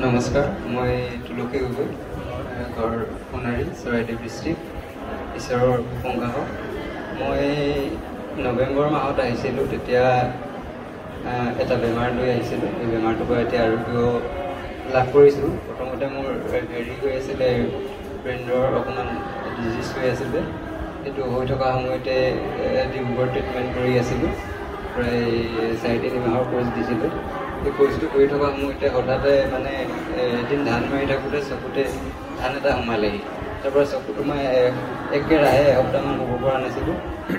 নমস্কাৰ, মই তুলসী গগৈ, ঘৰ সোণাৰী, চৰাইদেউ ডিষ্ট্ৰিক্ট। ঈশ্বৰৰ প্ৰশংসা হওক। মই নৱেম্বৰ মাহত আহিছিলোঁ, তেতিয়া এটা বেমাৰ লৈ আহিছিলোঁ। এই বেমাৰটোৰ পৰা এতিয়া আৰোগ্য লাভ কৰিছোঁ। প্ৰথমতে মোৰ হেৰি হৈ আছিলে, ব্ৰেইনৰ অকণমান ডিজিজ হৈ আছিলে। সেইটো হৈ থকা সময়তে ডিব্ৰুগড় ট্ৰিটমেণ্ট কৰি আছিলোঁ। প্ৰায় 3.5 মাহৰ কোৰ্চ দিছিলোঁ। সেই কোৰ্চটো কৰি থকা সময়তে হঠাতে মানে এদিন ধান মাৰি থাকোঁতে চকুতে ধান এটা সোমালেহি। তাৰপৰা চকুটো মই একেৰাহে এসপ্তাহমান হ'ব পৰা নাছিলোঁ।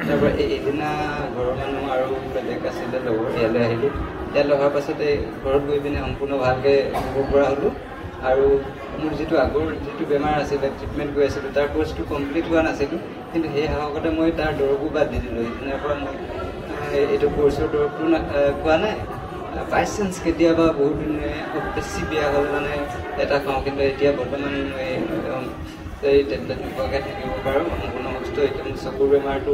তাৰপৰা এই এদিনা ঘৰৰ মানুহ আৰু বেলেগ আছিলে লগৰ, ইয়ালৈ আহিলোঁ। ইয়ালৈ অহাৰ পাছতে ঘৰত গৈ পিনে সম্পূৰ্ণ ভালকৈ হ'ব পৰা হ'লোঁ। আৰু মোৰ যিটো আগৰ যিটো বেমাৰ আছিলে, ট্ৰিটমেণ্ট কৰি আছিলোঁ, তাৰ কোৰ্চটো কমপ্লিট হোৱা নাছিলোঁ, কিন্তু সেই সাহসতে মই তাৰ দৰৱো বাদ দি দিলোঁ। সেইদিনাৰ পৰা মই এইটো কোৰ্চৰ দৰৱটো খোৱা নাই। বাই চান্স কেতিয়াবা বহুত দিনে বেছি বেয়া হ'লে মানে এটা খাওঁ, কিন্তু এতিয়া বৰ্তমান মই এই টেবলেট নোখোৱাকৈ থাকিব পাৰোঁ, সম্পূৰ্ণ সুস্থ। এতিয়া মোৰ চকুৰ বেমাৰটো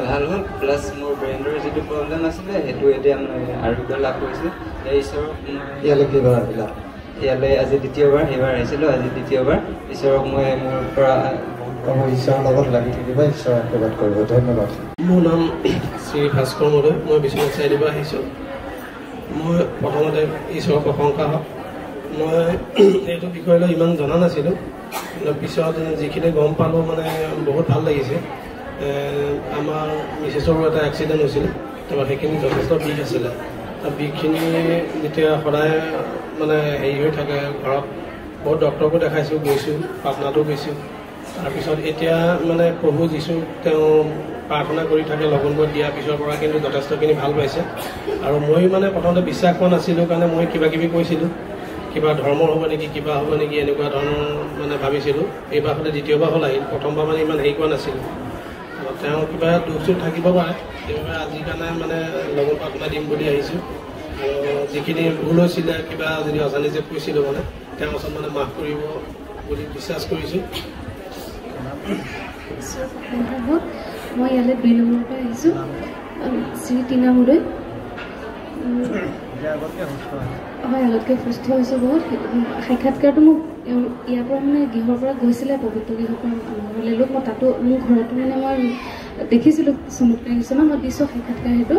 ভাল হ'ল, প্লাছ মোৰ ব্ৰেইনৰ যিটো প্ৰব্লেম আছিলে সেইটো এতিয়া মই আৰোগ্য লাভ কৰিছোঁ। ঈশ্বৰক মই ইয়ালৈ কেইবাৰ আহিলা? ইয়ালৈ আজি দ্বিতীয়বাৰ, সেইবাৰ আহিছিলোঁ, আজি দ্বিতীয়বাৰ। ঈশ্বৰক মই মোৰ পৰা বহুত ঈশ্বৰৰ লগত লাগি থাকিবা, ঈশ্বৰে আশীৰ্বাদ কৰিব। ধন্যবাদ। মোৰ নাম শ্ৰী ভাস্কৰ মহোদয়, মই বিশ্বনাথ চাৰিআলিৰ পৰা আহিছোঁ। মই প্ৰথমতে ঈশ্বৰৰ প্ৰশংসা হওক। মই এইটো বিষয়লৈ ইমান জনা নাছিলোঁ, কিন্তু পিছত যিখিনি গম পালোঁ মানে বহুত ভাল লাগিছে। আমাৰ মিছেছৰো এটা এক্সিডেণ্ট হৈছিলে, তাৰপৰা সেইখিনি যথেষ্ট বিষ আছিলে। তাৰ বিষখিনি যেতিয়া সদায় মানে হেৰি হৈ থাকে, ঘৰত বহুত ডক্টৰকো দেখাইছোঁ, গৈছোঁ, পাটনাতো গৈছোঁ। তাৰপিছত এতিয়া মানে প্ৰভু যীশু তেওঁ প্ৰাৰ্থনা কৰি থাকে, লঘোণবোৰত দিয়াৰ পিছৰ পৰা কিন্তু যথেষ্টখিনি ভাল পাইছে। আৰু ময়ো মানে প্ৰথমতে বিশ্বাস কৰা নাছিলোঁ কাৰণে মই কিবা কিবি কৈছিলোঁ, কিবা ধৰ্মৰ হ'ব নেকি, কিবা হ'ব নেকি, এনেকুৱা ধৰণৰ মানে ভাবিছিলোঁ। এইবাৰ হ'লে দ্বিতীয়বাৰ হ'ল আহিল, প্ৰথমবাৰ মানে ইমান হেৰি কৰা নাছিলোঁ। তেওঁ কিবা দুখ চুখ থাকিব পাৰে, সেইবাবে আজিৰ কাৰণে মানে লঘোণ প্ৰাৰ্থনা দিম বুলি আহিছোঁ। আৰু যিখিনি ভুল হৈছিলে, কিবা যদি অজানিতে কৈছিলোঁ, মানে তেওঁৰ ওচৰত মানে মাফ কৰিব বুলি বিশ্বাস কৰিছোঁ। মই ইয়ালৈ 2 নম্বৰৰ পৰা আহিছোঁ, শ্ৰী টিনা মুদৈ। হয়, আগতকৈ সুস্থ হৈছোঁ বহুত। সাক্ষাৎকাৰটো মোক ইয়াৰ পৰা মানে গৃহৰ পৰা গৈছিলে, পবিত্ৰ গৃহৰ পৰা আমাৰ ঘৰলৈ লোক। মই তাতো মোৰ ঘৰতো মানে মই দেখিছিলোঁ চমৎকাৰ কিছুমান, মই দিছোঁ সাক্ষাৎকাৰ সেইটো,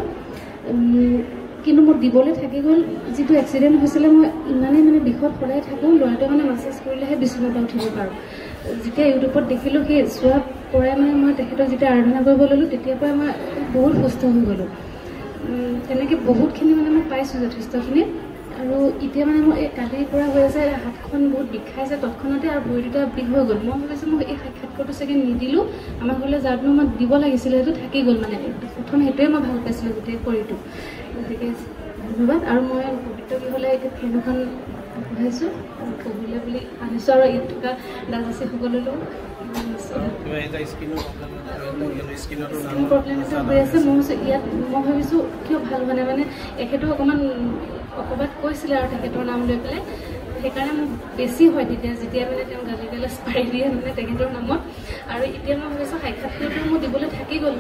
কিন্তু মোৰ দিবলৈ থাকি গ'ল। যিটো এক্সিডেণ্ট হৈছিলে, মই ইমানেই মানে বিষত সদায় থাকোঁ, ল'ৰাটোৱে মানে মাছাজ কৰিলেহে বিচনাৰ পৰা উঠিব পাৰোঁ। যেতিয়া ইউটিউবত দেখিলোঁ, সেই চোৱা পৰাই মানে মই তেখেতক যেতিয়া আৰাধনা কৰিব ল'লোঁ, তেতিয়াৰ পৰাই মই বহুত সুস্থ হৈ গ'লোঁ। তেনেকৈ বহুতখিনি মানে মই পাইছোঁ যথেষ্টখিনি। আৰু এতিয়া মানে মোৰ এই কালিৰ পৰা হৈ আছে, হাতখন বহুত বিষাইছে তৎক্ষণাতে, আৰু ভৰি দুটা বিষ হৈ গ'ল। মই ভাবিছোঁ মোক এই সাক্ষাৎকাৰটো চাগে নিদিলোঁ, আমাৰ ঘৰলৈ যাওঁতেনো মই দিব লাগিছিলে, সেইটো থাকি গ'ল। মানে প্ৰথম সেইটোৱে মই ভাল পাইছিলোঁ গোটেই শৰীৰটো। গতিকে ধন্যবাদ। আৰু মই পবিত্ৰ গৃহলৈ এতিয়া ফেন এখন আগবঢ়াইছোঁ প্ৰভুলৈ বুলি আনিছোঁ, আৰু ইয়াত থকা দাস-দাসীসকললৈও। স্কিন প্ৰব্লেম এটা হৈ আছে মোৰ ইয়াত। মই ভাবিছোঁ কিয় ভাল হোৱা নাই, মানে এখেতো অকণমান অকবাত কৈছিলে আৰু তেখেতৰ নাম লৈ পেলাই, সেইকাৰণে মোক বেছি হয় তেতিয়া, যেতিয়া মানে তেওঁ গালি গালাজ পাৰি দিয়ে মানে তেখেতৰ নামত। আৰু এতিয়া মই ভাবিছোঁ সাক্ষাৎকাৰটো মোৰ দিবলৈ থাকি গ'ল,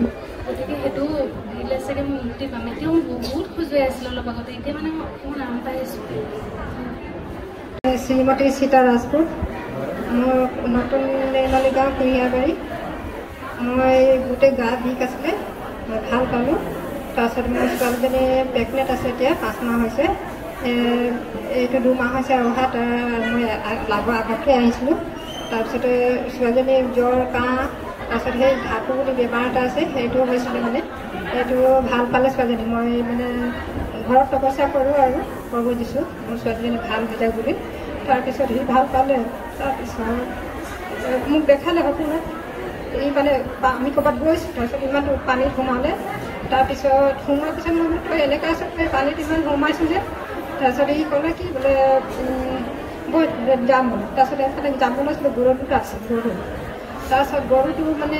গতিকে সেইটো দিলে চাগে মই মুক্তি পাম। এতিয়াও মই বহুত খজুৱাই আছিলোঁ অলপ আগতে, এতিয়া মানে মই অকণমান আৰাম পাই আছোঁ। শ্ৰীমতী সীতা ৰাজপুত, মোৰ নতুন নিৰ্মালী গাঁও, কুঁহিয়াৰবাৰী। মই গোটেই গা বিষ আছিলে, মই ভাল পালোঁ। তাৰপিছত মোৰ ছোৱালীজনী প্ৰেগনেণ্ট আছে, এতিয়া 5 মাহ হৈছে। এইটো 2 মাহ হৈছে অহা, তাৰ মই লাভৰ আগতে আহিছিলোঁ। তাৰপিছতে ছোৱালীজনী জ্বৰ, কাহ, তাৰপিছত সেই ধাতু বুলি বেমাৰ এটা আছে, সেইটো হৈছিলে, মানে সেইটো ভাল পালে ছোৱালীজনী। মই মানে ঘৰত তপস্যা কৰোঁ আৰু প্ৰভু দিছোঁ মোৰ ছোৱালীজনী ভাল হৈ যাওক বুলি। তাৰপিছত সি ভাল পালে। তাৰপিছত মোক দেখালে সপোনত, এই মানে আমি ক'ৰবাত গৈছোঁ, তাৰপিছত ইমান পানীত সোমালে। তাৰপিছত সোমোৱাৰ পিছত মই বোলো তই এনেকুৱা আছ, তই পানীত ইমান সোমাইছোঁ যে। তাৰপিছত সি ক'লে কি বোলে বৈ যাম বোলে। তাৰপিছত এফালে যাব লৈছিলোঁ, গৰু দুটা আছে, গৰু। তাৰপিছত গৰুটো মানে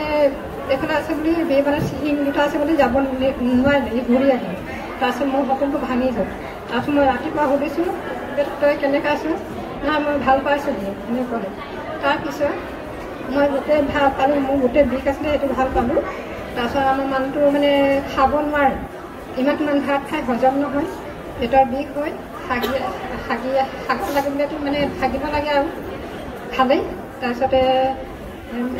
এইফালে আছে বুলি মানে শিং দুটা আছে বুলি যাব নোৱাৰিলে, সি ঘূৰি আহিল। তাৰপিছত মোৰ সপোনটো ভাঙি গ'ল। তাৰপিছত মই ৰাতিপুৱা সুধিছোঁ যে তই কেনেকৈ আছ, নাই মই ভাল পাইছোঁ বোলে, এনেকৈ ক'লে। তাৰপিছত মই গোটেই ভাল পালোঁ, মোৰ গোটেই বিষ আছিলে সেইটো ভাল পালোঁ। তাৰপিছত আমাৰ মানুহটো মানে খাব নোৱাৰে, ইমান ইমান ভাত খাই হজম নহয়, পেটৰ বিষ হয়, হাগি হাগি হাগব লাগে বুলিতো মানে হাগিব লাগে আৰু খালেই। তাৰপিছতে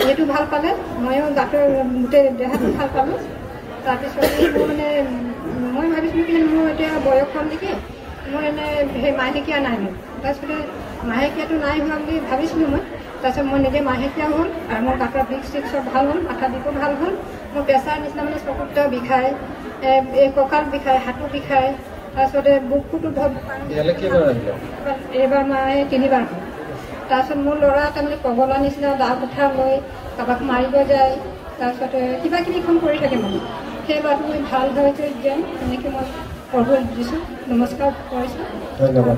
এইটো ভাল পালে, ময়ো গাটো গোটেই দেহাটো ভাল পালোঁ। তাৰপিছত মোৰ মানে মই ভাবিছিলোঁ কি মোৰ এতিয়া বয়স হ'ল নেকি, মোৰ এনে সেই মাহেকীয়া নাই মোৰ। তাৰপিছতে মাহেকীয়াটো নাই হোৱা বুলি ভাবিছিলোঁ মই। তাৰপিছত মই নিজে মাহেকীয়া হ'ল আৰু মোৰ গাটোৰ বিষ চিষ চব ভাল হ'ল, মাথা বিষো ভাল হ'ল। মোৰ প্ৰেছাৰ নিচিনা মানে চকুকেইটাও বিষায়, এই কঁকাল বিষায়, হাতো বিষায়, তাৰপিছতে বুকুটো ধৰ এইবাৰ মই 3বাৰ হ'ল। তাৰপিছত মোৰ ল'ৰা তাৰমানে পগলা নিচিনা দা কুঠাৰ লৈ কাৰোবাক মাৰিব যায়, তাৰপিছতে কিবা কিবিখন কৰি থাকে মানে। সেই ল'ৰাটো মই ভাল হৈছে যেন তেনেকৈ মই প্ৰভু দিছোঁ, নমস্কাৰ কৰিছোঁ, ধন্যবাদ।